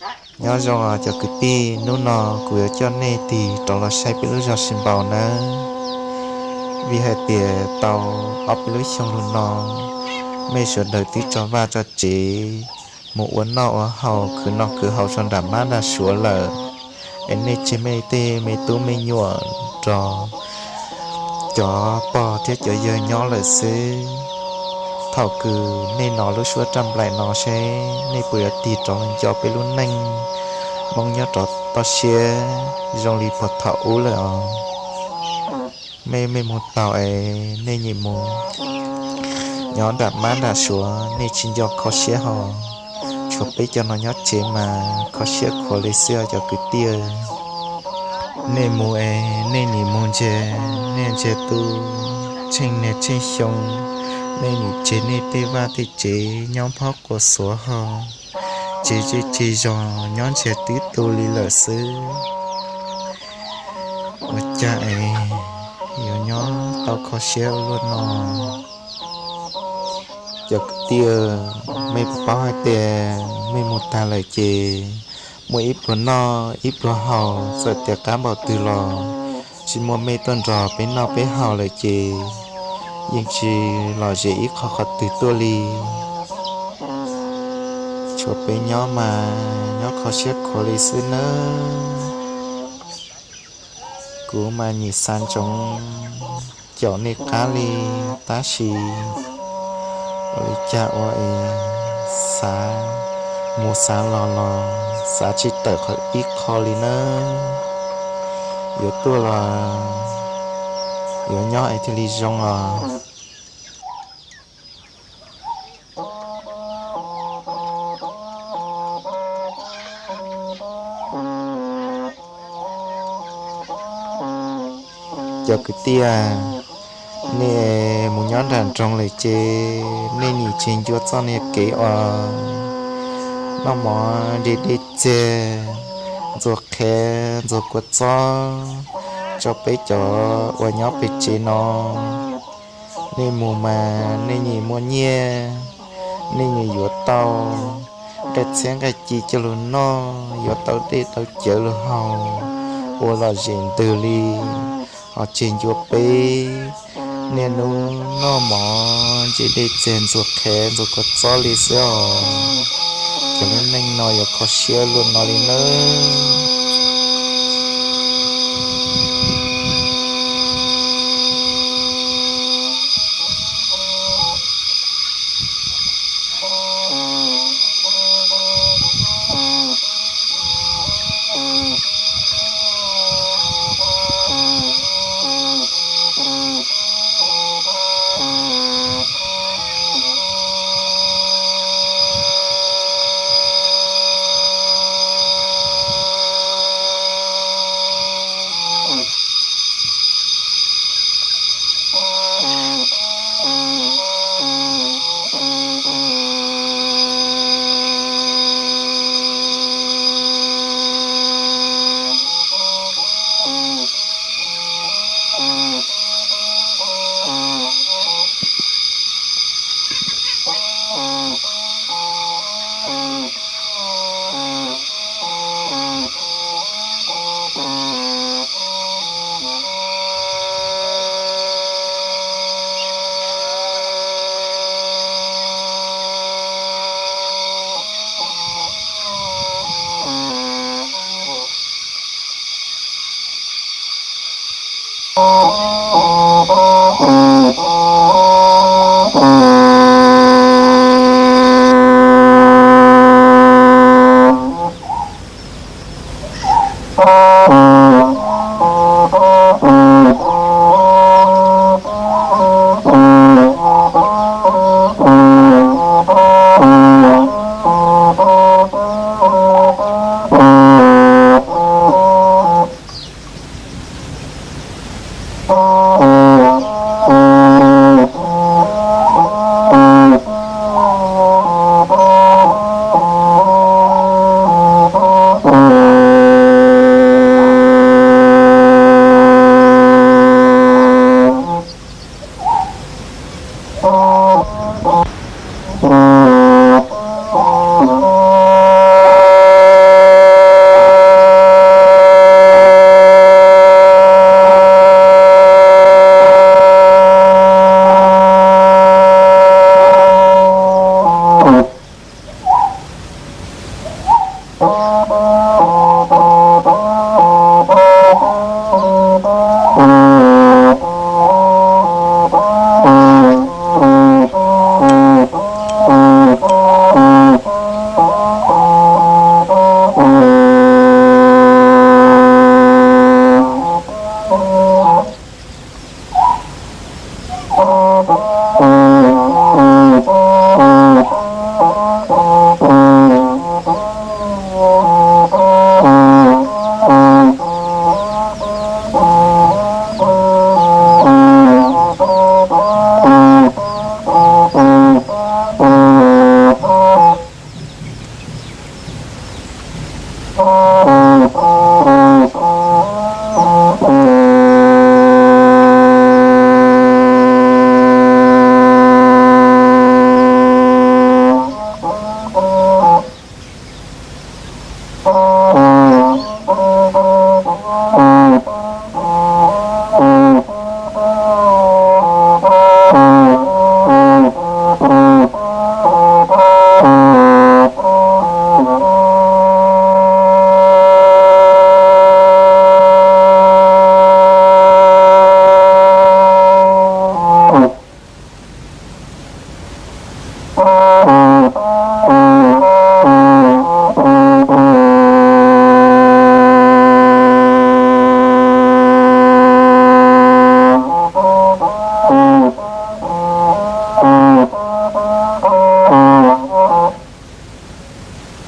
Nyob zoo cov kwv tij, hnub no kuv yuav coj nej tig rov los saib peb lub zos Xeev Npaus nawb. Vim hais tias tau ob peb lub xyoo lug no, mej sawv daws twb tso vaj tso tsev mus ua noj ua haus, khwv noj khwv haus rau nram mab nram suav lawm, es nej tseg mej tej me tub me nyuam nrog cov pog thiab cov yawg nyob lawm xwb. Thaum kws nej hnov lub suab raj nplaim no seb nej puas yuav tig rov los nco peb lub neej Hmoob nyob rov toj siab zoo li puag thaum ub lawm os. Mej, mej mus tau es nej nyiam mus nyob nram mab nram suav, nej tsis nco kho siab hos. Tshuav peb cov no nyob tsev mas kho siab khuav li xwb os cov kwv tij. Nej mus es nej nim mus ntsia, nej ntsia tu tsheej niaj tsheej xyoo, nej nim tseg nej tej vaj tej tsev nyob phob quas xuav hos, tseg zej tseg zos nyob ntsia twb tu li lawm xwb. Ua cas es yuav nyob tau kho siab ua luaj no? Cov kwv tij, mej puas paub hais tias mej mus tag lawm ces muaj ib pluag noj ib pluag haus, txawm tias qab npaum twg los tsis muaj mej tuaj nrog peb noj peb haus lawm ces yeej tsis lom zem ib qho qhov twg tuaj li. Tshuav peb nyob mas nyob kho siab khuav li xwb nawb. Kuv mas nim xav ntsoov caum nej qab li, tab sis ua li cas ua es xav mus xav los los xav tsis tawm ib qho li nawb. Yuav tuaj los yuav nyob es thiaj li zoo os. Cov kwv tij, nej mus nyob nram nroog lawm ces nej nim tseg ncua txoj niag kev uas noj mov de dej txiag, ntxuag qhiav ntxuag kua txob rau peb cov uas nyob pem tsev no. Nej mus mas nej nim muaj nyiaj, nej nim yuav tau nqaij txhiab nqaij ci coj lug noj, yuav tau dej tau cawv lug haus, ua lom zem ntws li. Ho tseg ncua peb niaj hnub noj mov ntsej dej txiag ntxuag qhiav ntxuag kua txob li xwb os. Cov lub neej no yuav kho siab luaj no li nawb.